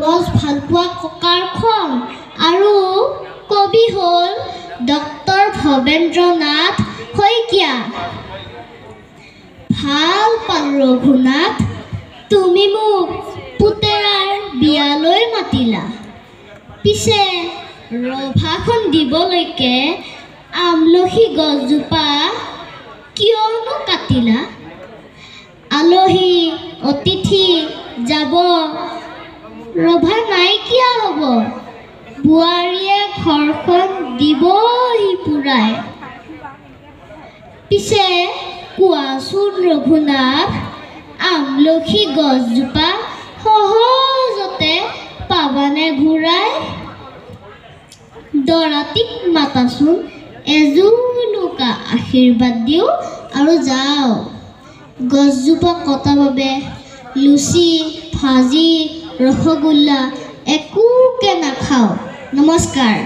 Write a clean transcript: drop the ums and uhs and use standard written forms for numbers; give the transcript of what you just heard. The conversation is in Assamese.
গছ ভালপোৱা ককাৰ খন আৰু কবি হ'ল ডক্টৰ ভৱেন্দ্ৰনাথ শইকীয়া। ভাল পালোঁ ৰঘুনাথ, তুমি মোক পুতেৰাৰ বিয়ালৈ মাতিলা। পিছে ৰভাখন দিবলৈকে আমলখি গছজোপা কিয়নো কাটিলা? আলহী অতিথি যাব, ৰভা নাইকিয়া হ'ব, বোৱাৰীয়ে ঘৰখন দিবহি পুৰাই। পিছে কোৱাচোন ৰঘুনাথ, আমলখি গছজোপা সহজতে পাবানে ঘূৰাই? দৰাটিক মাতাচোন, এজোলোকা আশীৰ্বাদ দিওঁ আৰু যাওঁ। গছজোপা কটা বাবে লুচি, ভাজি, ৰসগোল্লা একোকে নাখাওঁ। নমস্কাৰ।